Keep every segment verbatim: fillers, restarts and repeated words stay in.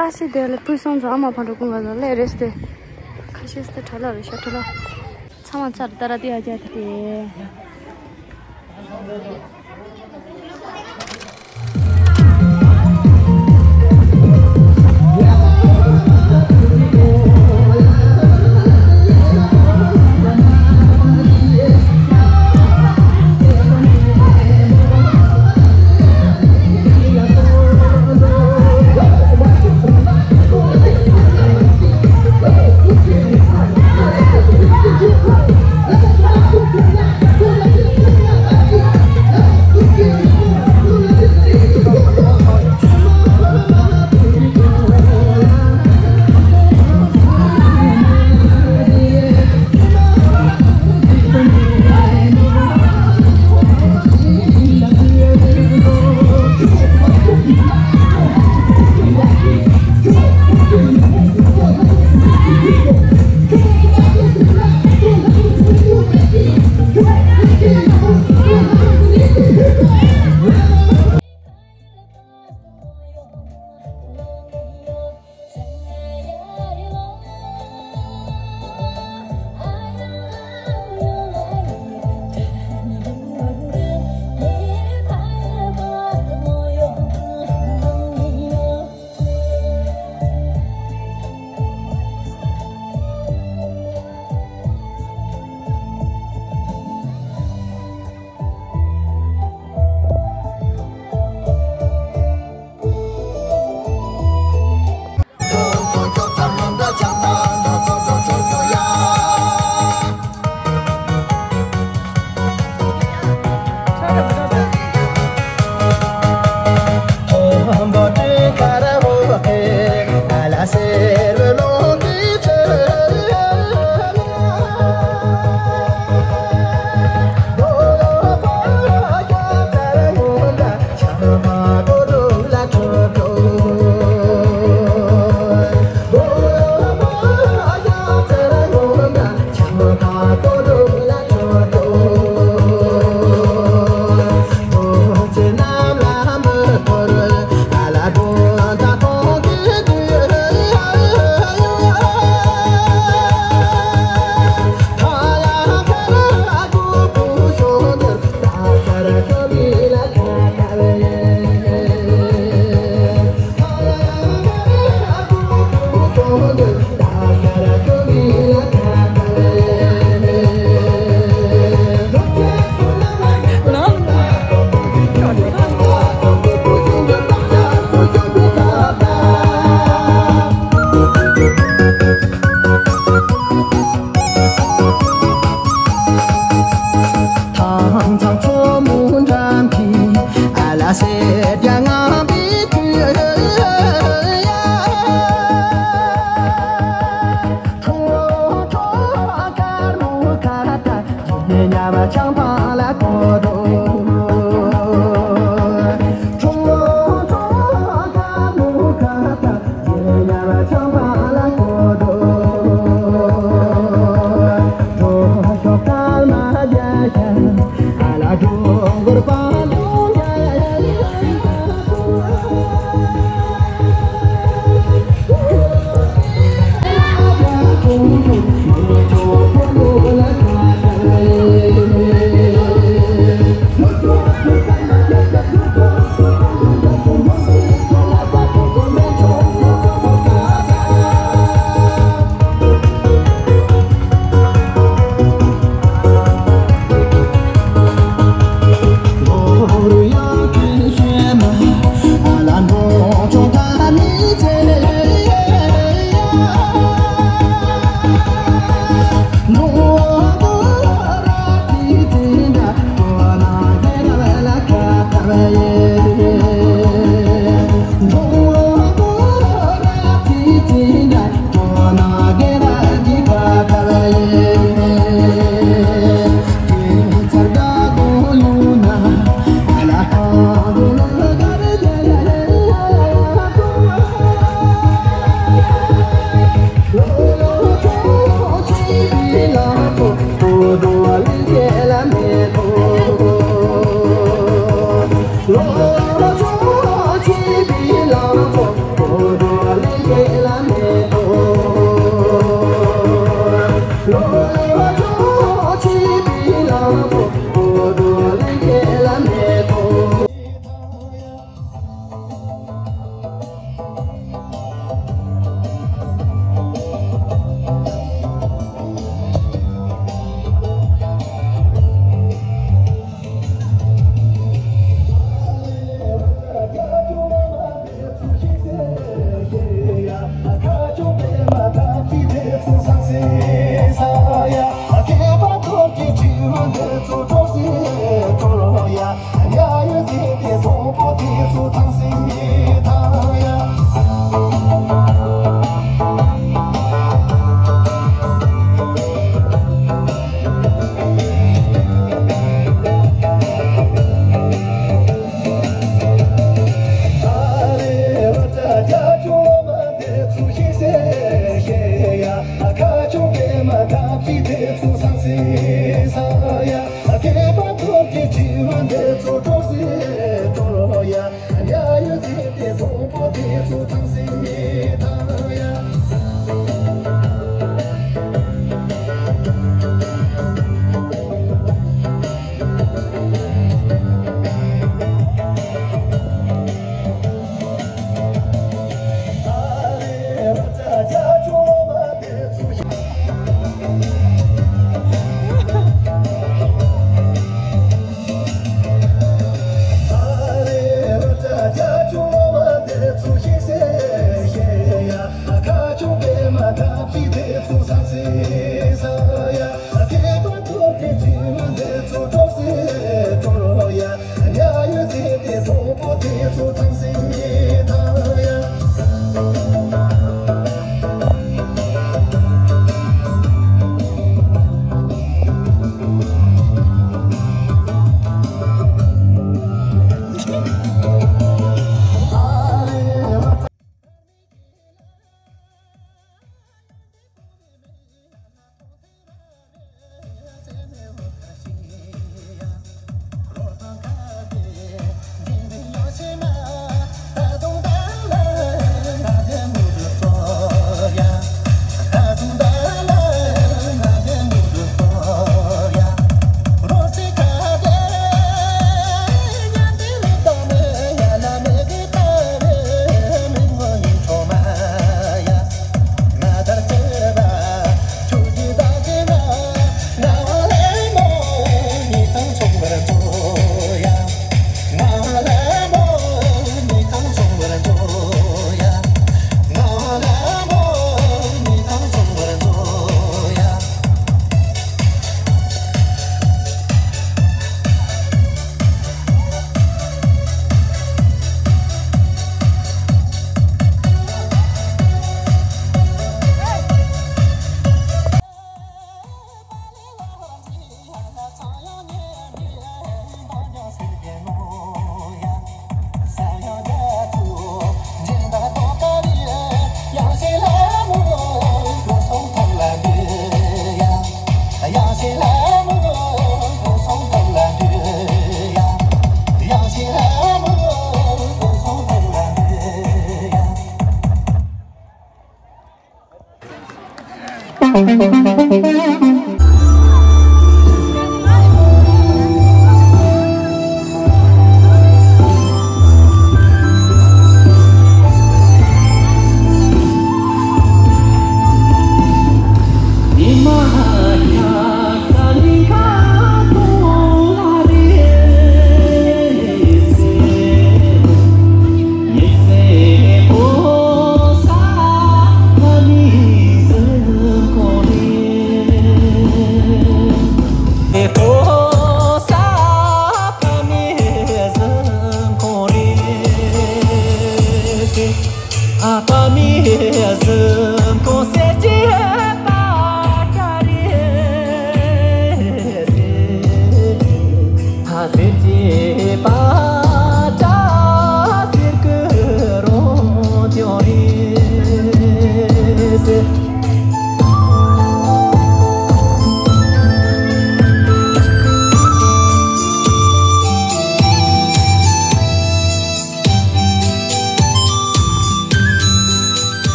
ཨ་ཤི་དེ་ལ་ཕུལ་སོང་ཙང་ཨ་མ་ཕ་འགྲོ་ཀུན་ག་ལ་ལས་རེས་ཏེ། ཁ་ཤས་སྟེ་ཁྲ་ལ་རེ་ཤ་ཁྲ་ལ། ཚང་མ་ཚར་ཏ་ར་ཏི་ཨ་ཅག་ཏེ།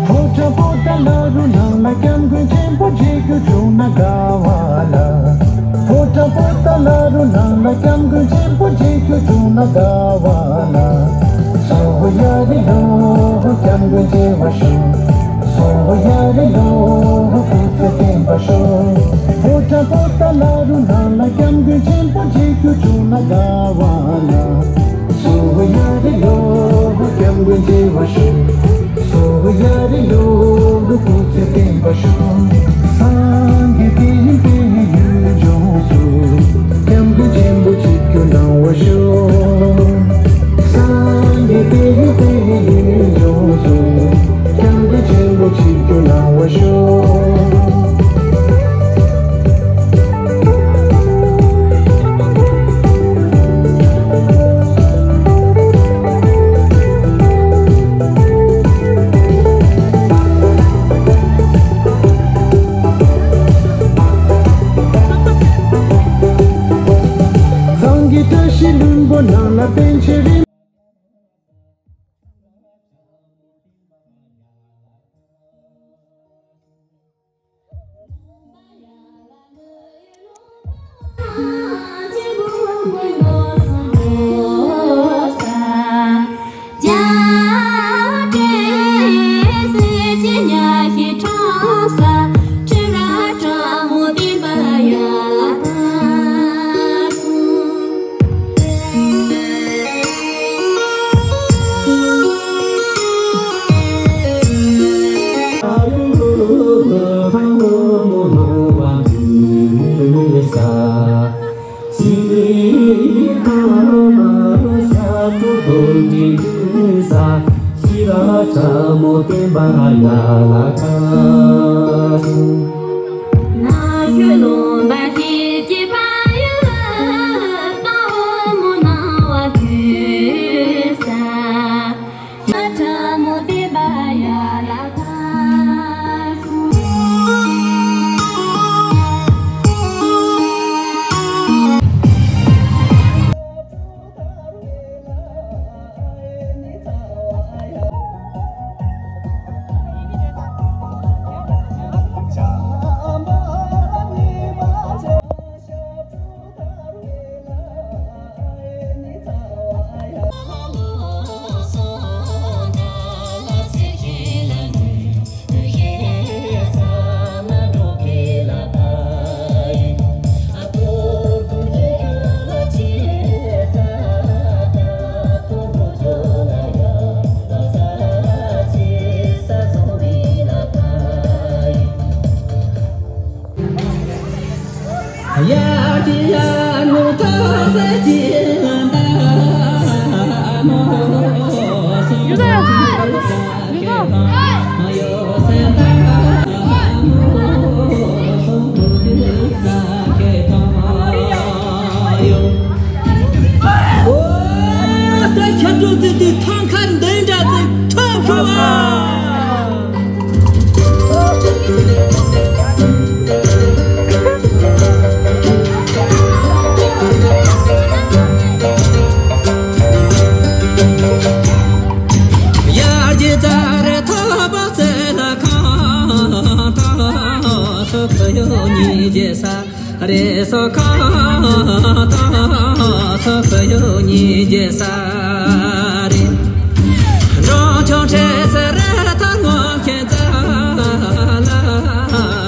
ཕོ་བྲང་པོ་ཏཱ་ལ་རུ་ནང་ལ་སྐྱབས་མགོན་ཆེན་པོ་མཇལ་རྒྱུ་བྱུང་ན་དགའ་བ་ལ། ཕོ་བྲང་པོ་ཏཱ་ལ་རུ་ནང་ལ་སྐྱབས་མགོན་ཆེན་པོ་མཇལ་རྒྱུ་བྱུང་ན་དགའ་བ་ལ། སོ་ཡ་རི་ལོ་སྐྱབས་མགོན་མཇལ་བར་ཤོག་སོ་ཡ་རི་ལོ་སྐུ་ཚེ་བརྟན་པར་ཤོག་ཕོ་བྲང་པོ་ཏཱ་ལ་རུ་ནང་ལ་སྐྱབས་མགོན་ཆེན་པོ་མཇལ་རྒྱུ་བྱུང་ན་དགའ་བ་ལ། སོ་ཡ་རི་ལོ་སྐྱབས་མགོན་མཇལ་བར་ཤོག་སོ་ཡ་རི་ལོ་སྐུ་ཚེ་བརྟན་པར་ཤོག་སངས་རྒྱས་དེ་ཡི་དེ་ཡི་ཡུལ་ལྗོངས་སུ། སྐྱབས་མགོན་ཆེན་པོ་ཆིབས་བསྒྱུར་གནང་བར་ཤོག་སངས་རྒྱས་དེ་ཡི་དེ་ཡི་ཡུལ་ལྗོངས་སུ། སྐྱབས་མགོན་ཆེན་པོ་ཆིབས་བསྒྱུར་གནང་བར་ཤོག་སངས་རྒྱས་བཀྲ་ཤིས་ལྷུན་པོ་ནང་ལ་པཎ་ཆེན་རིན། རེ་སོ་ཁ་ཐ་སོ་སོ་ཡོ་ཉི་རྗེ་ས་རེ། འགྲོ་ཆོག་ཁྲེ་སེ་རེ་ཐ་ངོ་ཁྱེད་ཙ་ལ་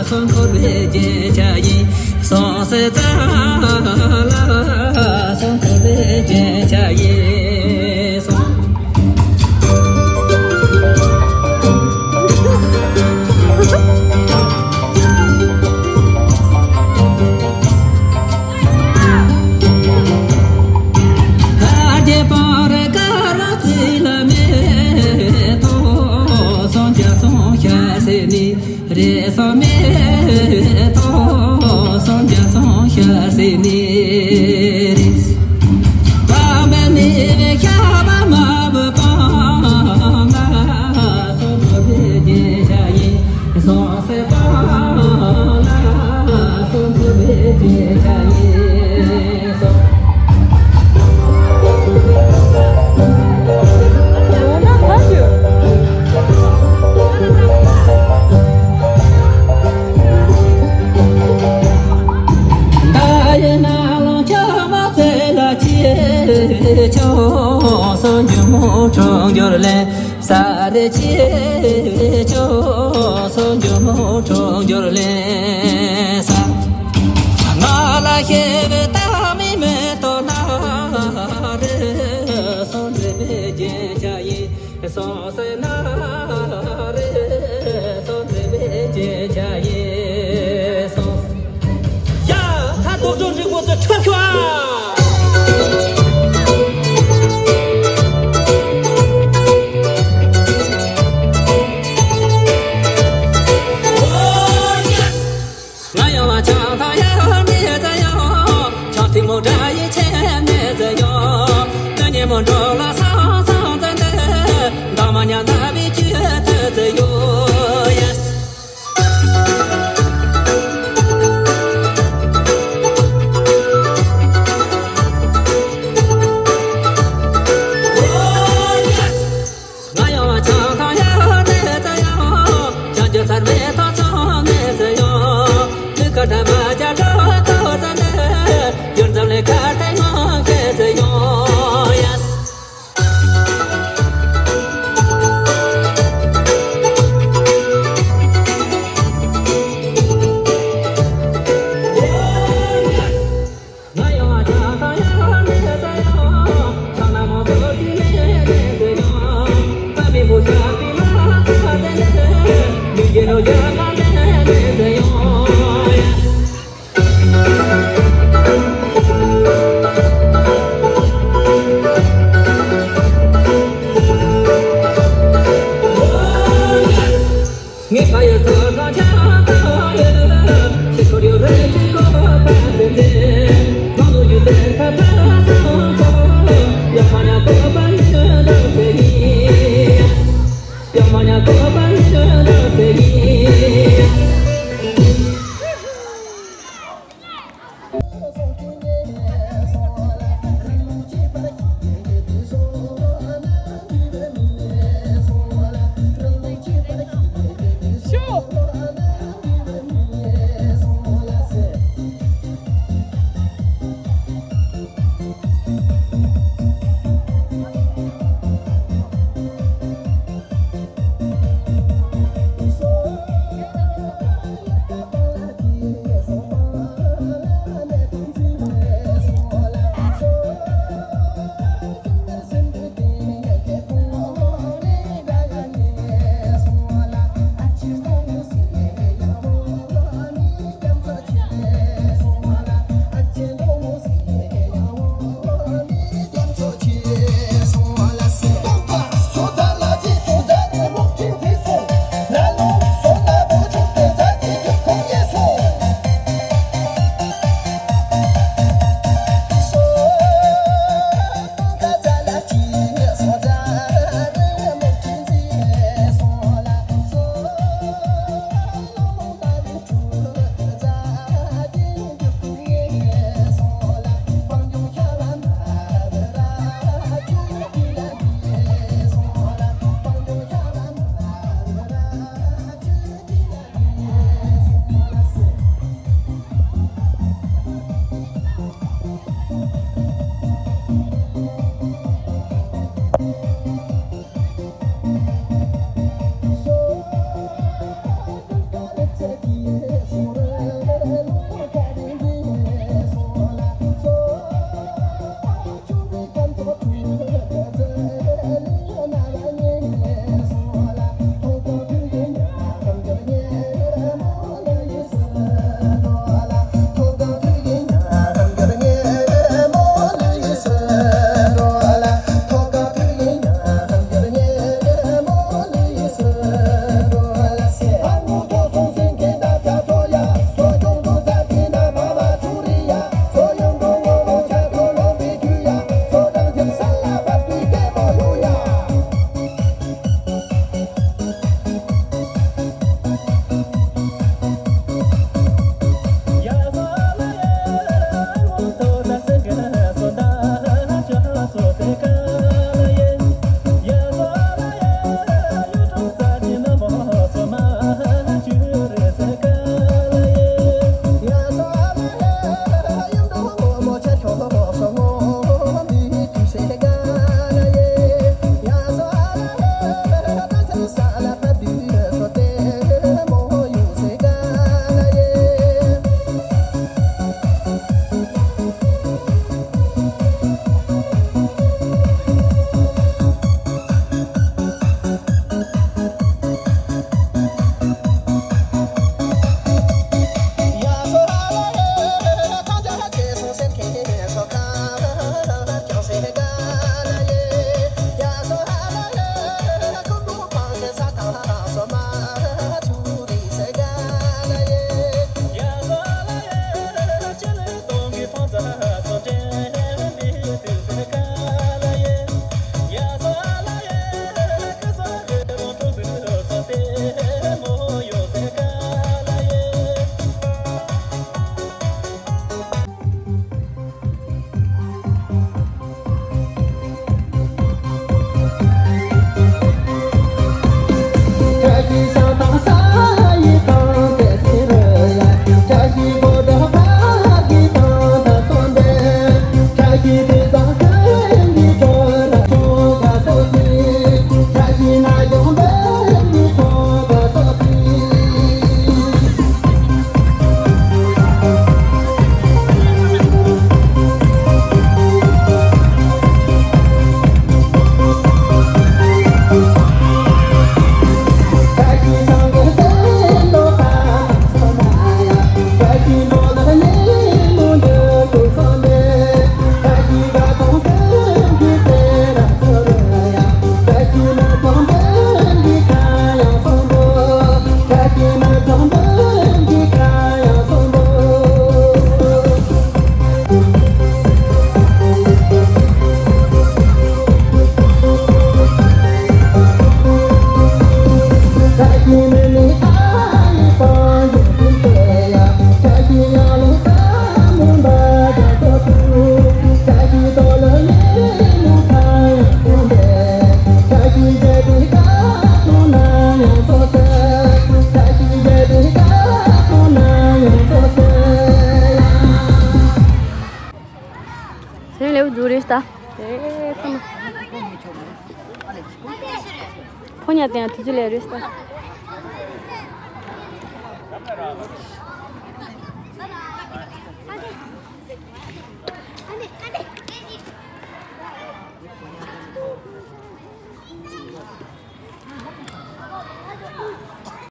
སོང་འཁོར་བའི་རྗེ་ཆ་ཡིན། སོང་སེ་ཙ་ལ་སོང་འཁོར་བའི་རྗེ་ཆ་ཡིན། སོང་། སོ་འཇུ་མོ་འཁྲུངས་འགྱུར་ལེ་ས་རེ་ཆེ་ཆོ། སོ་འཇུ་མོ་འཁྲུངས་འགྱུར་ལེ་ས། ང་ལ་ཤེས་པའི་ཏ་མི་མེ་ཏོ་ན་རེ་སོ་འདྲེ་བའི་རྒྱན་ཆ་ཡིན། སོང་ཟེར་ན་རེ་སོང་ཟེར་བའི་རྗེས་ཆ་ཡིན་སོང་། ཡ། ད་རྡོ་གྲོགས་འགྲིག་པོ་ཚོ་ཁྲོ་ཁྲོ་ཨ། ང་ཡང་བ་ཆང་ཐང་ཡང་མེད་ཟེར་ཡང་། ཆང་ཐིག་མོ་འདྲ་ཡི་ཆེ་མེད་ཟེར་ཡང་། ང་ཉེ་མོ་འགྲོ་ལ་སང་སང་ཟེར་ནས། འདང་མ་ཉ་ན་བའི་ཆུ་དུ་ཟེར་ཡོ། Yes། ང་ཡང་ཆང་ཐང་ཡང་ནས་ཙ་ཡང་། ཆང་རྒྱུ་ཚར་མེད་ཐོག་ཚང་ནས་ཟེར་ཡང་། མི་ཁ་ད་མ་རྒྱ་འགྲོ་ཐོག་ཟེར་ནས། རྒྱུན་ཙམ་ལས་ཁ་ཏེ་ངང་ཁེ་ཟེར་ཡང་། Yes། ཉལ་དེ་ཡང་དུས་ཚོད་ལས་རེད་ད།